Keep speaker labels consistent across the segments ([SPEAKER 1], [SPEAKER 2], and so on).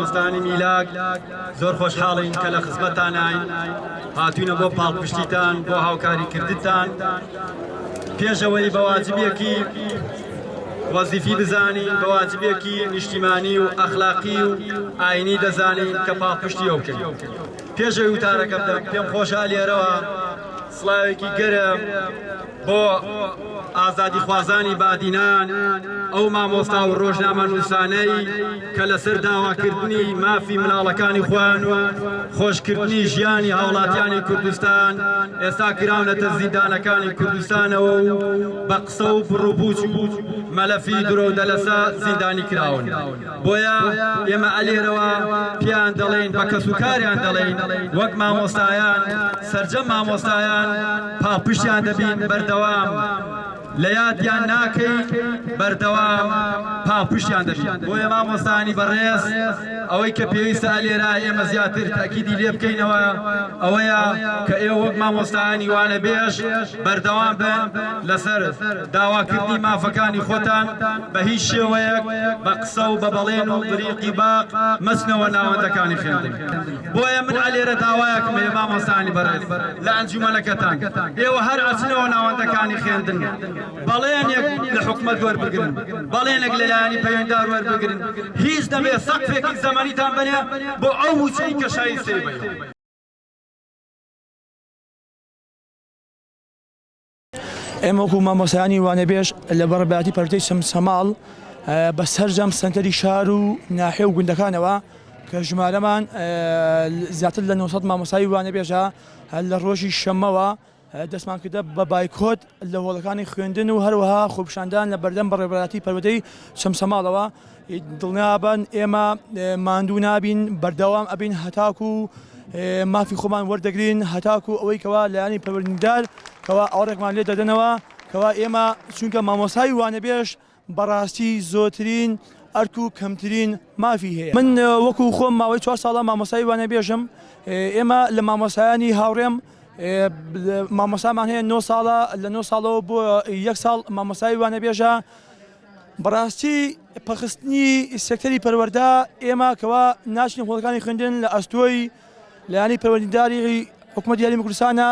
[SPEAKER 1] مامۆستایانی میلاک زۆر خۆشحاڵین کە لە خزمەتتاناین، هاتوینە بۆ پاڵپشتیتان، بۆ هاوکاریکردنتان. پێش ئەوەی بە واجبێکی وەزیفی بزانین، بە واجبێکی نیشتیمانی و ئەخلاقی و ئاینی دەزانین کە پاڵپشتی ئەو بکەین. پێش ئەوەی وتارەکە بدەم، پێم خۆشە لێرەوە سڵاوێکی گەرم بۆ ئازادیخوازانی بادینان، ئەو مامۆستا و ڕۆژنامەنووسانەی کە لەسەر داواکردنی مافی مناڵەکانی خۆیان و خۆشکردنی ژیانی هاوڵاتیانی کوردستان ئێستا کراونەتە زیندانەکانی کوردستانەوە و بە قسە و بڕوبوچ و مەلەفی درۆودەلەسە زیندانی کراون. بۆیە ئێمە ئەلێرەوە پێیان دەڵێین، بە کەسوکاریان دەڵێین، وەک مامۆستایان، سەرجەم مامۆستایان پاڵپشتیان دەبین، بەردەوام لە یادیان ناکەین، بەردەوام پاڵپشتیان دەبین. بۆیە مامۆستایانی بەڕێز، ئەوەی کە پێویستە ئەلێرە ئێمە زیاتر تەئکیدی لێ بکەینەوە ئەوەیە کە ئێوە وەک مامۆستایانی وانەبێژ بەردەوام بن لەسەر داواکردنی مافەکانی خۆتان، بە هیچ شێوەیەک بە قسە و بە بەڵێن و بریقی باق مەچنەوە ناوەندەکانی خوێندن. بۆیە من ئەلێرە داوایەکم هەیە مامۆستایانی بەڕێز لە ئەنجومەنەکەتان، ئێوە هەر ئەچنەوە ناوەندەکانی خوێندن بەڵێنێک لە حکومەت وەربگرن، بەڵێنێک لە لایەنی پەیوەندیدار وەربگرن، هیچ نەبێ سەقفێکی زەمەنیتان بەنێ بۆ ئەو مووچەی کە شایستەی بن.
[SPEAKER 2] ئێمە وەکو مامۆستایانی وانەبێژ لە بەڕێوەبەرایەتی پەروەردەی چەمچەماڵ بە سەرجەم سەنتەری شار و ناحیە و گوندەکانەوە کە ژمارەمان زیاتر لە 900 مامۆستای وانەبێژە لە ڕۆژی شەممەوە دەستمان کردە بە بایکۆت لە هۆڵەکانی خوێندن و هەروەها خۆپیشاندان لە بەردەم بەڕێوەبەرایەتی پەروەردەی چەمچەماڵەوە دڵنیابن ئێمە ماندوو نابین بەردەوام ئەبین هەتاکو مافی خۆمان وەردەگرین هەتاکو ئەوەی کەوا لایەنی پەروەردەدار کەوا ئاوڕێکمان لێ دەدەنەوە کەوا ئێمە چونکە مامۆستای وانەبێژ بەڕاستی زۆترین ئەرک و کەمترین مافی هەیە من وەکو خۆم ماوەی چوار ساڵە مامۆستای وانەبێژم ئێمە لە مامۆستایانی هاوڕێم مامۆستامان هەیە نۆ ساڵە لە نۆ ساڵەوە بۆ یەک ساڵ مامۆستای وانەبێژە بەڕاستی پەخستنی سێکتەری پەروەردە ئێمە کەوا ناچنە هۆڵەکانی خوێندن لە ئەستۆی لایەنی پەیوەندیداری حکوومەتی هەرێمی کوردستانە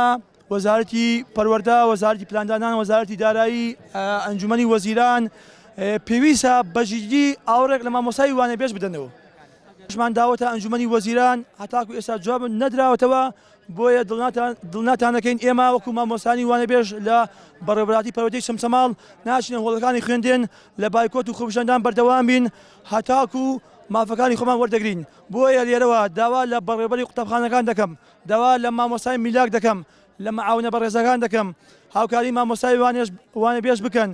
[SPEAKER 2] وەزارەتی پەروەردە وەزارەتی پلاندانان وەزارەتی دارایی ئەنجومەنی وەزیران پێویستە بەجدی ئاوڕێک لە مامۆستای وانەبێژ بدەنەوە مان داوەتە ئەنجومەنی وەزیران هەتاکو ئێستا جواب نەدراوەتەوە بۆیە دڵنیاتان دەکەین ئێمە وەکو مامۆستایانی وانەبێژ لە بەڕێوەبەرایەتی پەروەردەی چەمچەماڵ ناچینە هۆڵەکانی خوێندن لە بایکۆت و خۆپیشاندان بەردەوام بین هەتاکو مافەکانی خۆمان وەردەگرین بۆیە لێرەوە داوا لە بەڕێوەبەری قوتابخانەکان دەکەم داوا لە مامۆستای میلاک دەکەم لە معاونە بەڕێزەکان دەکەم هاوکاری مامۆستای وانەبێژ بکەن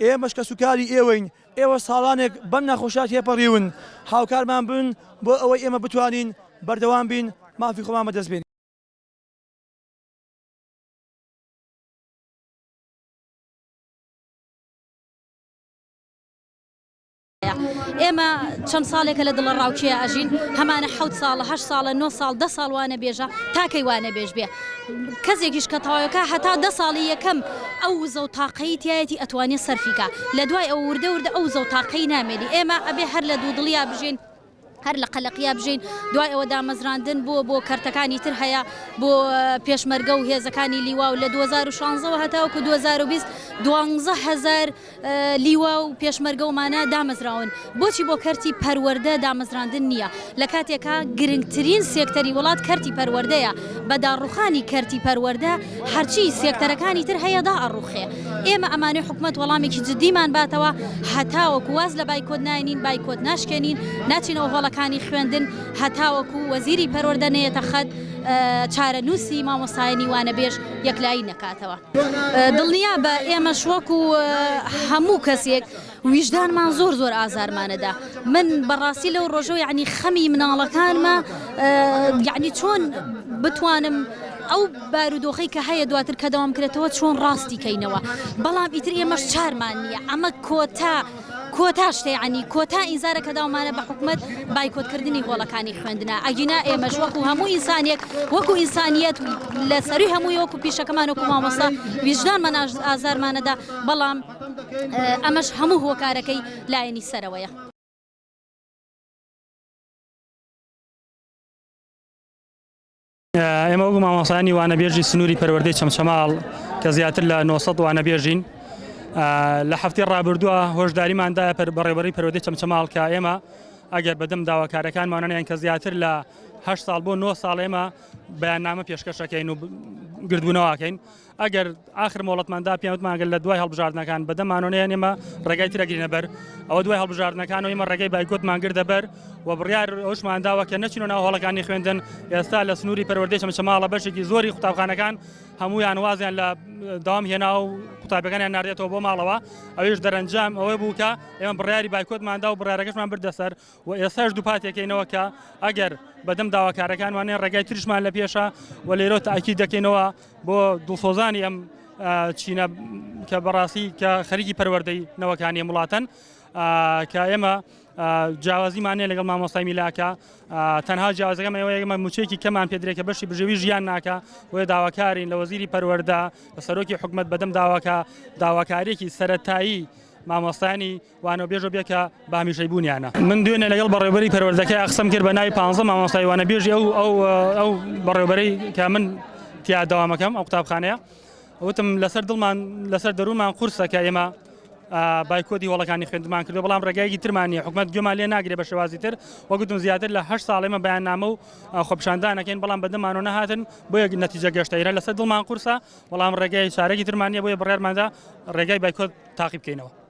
[SPEAKER 2] ئێمەش کەسوکاری ئێوەین ئێوە ساڵانێک بەم ناخۆشیە تێپەڕیون، هاوکارمان بن بۆ ئەوەی ئێمە بتوانین بەردەوام بین مافی خۆمان بەدەست بێنین.
[SPEAKER 3] ئێمە چەند ساڵێکە لە دڵەڕاوکێ ئەژین، هەمانە حەوت ساڵە، هەشت ساڵە، نۆ ساڵ، دە ساڵ وانەبێژە، تا کەی وانەبێژ بێ؟ کەسێکیش کە تەواوەکە هەتا دە ساڵی یەکەم ئەو وزە و تاقەی تیایەتی ئەتوانێ سەرفی کا لە دوای ئەو وردە وردە ئەو وزە و تاقەی نامێنی ئێمە ئەبێ هەر لە دوودڵیا بژین هەر لە قەلەقیا بژین دوای ئەوە دامەزراندن بۆ بۆ کەرتەکانی تر هەیە بۆ پێشمەرگە و هێزەکانی لیوا و لە 2016 ەوە هەتاوەکو 2020 دوانزە هەزار لیوا و پێشمەرگە و مانە دامەزراون، بۆچی بۆ کەرتی پەروەردە دامەزراندن نییە؟ لە کاتێکا گرنگترین سێکتەری وڵات کەرتی پەروەردەیە، بە داڕوخانی کەرتی پەروەردە هەرچی سێکتەرەکانی تر هەیە دائەڕوخێ. ئێمە ئەمانەوێ حکومەت وەڵامێکی جدیمان باتەوە، هەتاوەکو واز لە بایکۆت ناینین، بایکۆت ناشکێنین، ناچینەوە هۆڵەکانی خوێندن هەتاوەکو وەزیری پەروەردە نەیەتە خەت چارەنووسی مامۆستایانی وانەبێژ یەکلایی نەکاتەوە. دڵنیابە ئێمەش وەکو هەموو کەسێک ویژدانمان زۆر زۆر ئازارمانەدا من بەڕاستی لەو ڕۆژەوە یعنی خەمی مناڵەکانمە یعنی چۆن بتوانم ئەو بارودۆخەی کە هەیە دواتر کە دەوام کرێتەوە چۆن ڕاستی کەینەوە بەڵام ئیتر ئێمەش چارمان نییە ئەمە کۆتا کۆتا شتە یەعنی کۆتا ئینزارە کە داومانە بە حکومەت بایکۆت کردنی هۆڵەکانی خوێندنە ئەگینا ئێمەش وەکو هەموو ئینسانێک وەکو ئینسانیەت لە سەروی هەمووی وەکو پیشەکەمان وەکو مامۆستا ویژدانمان ئازارمانەدا بەڵام ئەمەش هەموو هۆکارەکەی لایەنی سەرەوەیە.
[SPEAKER 4] ئێمە وەکو مامۆستایانی وانەبێژی سنووری پەروەردەی چەمچەماڵ کە زیاتر لە 900 وانەبێژین لە هەفتەی ڕابردووە هۆشداریماندا بەڕێوەبەری پەروەردەی چەمچەماڵ کە ئێمە ئەگەر بەدەم داواکارەکانمانەیان کە زیاتر لە 8 ساڵ بۆ 9 ساڵ ئێمە بەیاننامە پێشکەشەکەین و گردبوونەوەکەین ئەگەر ئاخر مۆڵەتمان دا پێیان وتمان ئەگەر لە دوای هەڵبژاردنەکان بەدەمانەوە نەیەن ئێمە ڕێگای تر ئەگرینە بەر ئەوە دوای هەڵبژاردنەکان و ئێمە ڕێگەی بایکۆتمان گردە بەر و بڕیار ئەوشمان داوە کە نەچینە ناو هۆڵەکانی خوێندن ئێستا لە سنووری پەروەردەی چەمچەماڵە بەشێکی زۆری قوتابخانەکان هەمویان وازیان لە داوام هێنا و قوتابەکانیان ناردێتەوە بۆ ماڵەوە ئەویش دەرەنجام ئەوەی بوو کە ئێمە بڕیاری بایکۆتماندا و بڕارەکەشمان بردە سەر و ئێستاش دووپاتێکەینەوە کە ئەگەر بەدەم داواکارەکانمان نێن ڕێگای تریشمان لە پێشە و لێرەوە تاکید دەکەینەوە بۆ دڵسۆزانی ئەم چینە کە بەڕاستی کە خەریکی پەروەردەی نەوەکانی ئەم وڵاتەن کە ئێمە جیاوازیمان نیە لەگەڵ مامۆستای میلاکە تەنها جیاوازەکەم ئەوەیە ئێمە موچەیەکی کەمان پێدرێت کە بەشی بژێوی ژیان ناکە بۆیە داواکارین لە وەزیری پەروەردە لە سەرۆکی حکومەت بەدەم داواکە داواکاریەکی سەرەتایی مامۆستایانی وانەبێژە بێ کە بە هەمیشەی بوونیانە. من دوێنێ لەگەڵ بەڕێوەبەری پەروەردەکەی قسەم کرد بە ناوی پانزە مامۆستای وانەبێژی ئەو ئەو ئەو بەڕێوەبەرەی کە من تیا دەوامەکەم ئەو قوتابخانەیە وتم لەسەر دڵمان لەسەر دەروونمان قورسە کە ئێمە بایکۆتی هۆڵەکانی خوێندمان کردو بەڵام ڕێگایەکی ترمان نییە حکومەت گوێمان لێ ناگرێ بە شێوازی تر وەگوتم زیاتر لە هەشت ساڵ ئێمە بەیاننامە و خۆپیشاندانەکەین بەڵام بەدەمانەوە نەهاتن بۆیە نەتیجە گەشتە ئێرە لەسەر دڵمان قورسە بەڵام ڕێگای چارێکی ترمان نییە بۆیە بڕیارماندا ڕێگای بایکۆت تاقی بکەینەوە.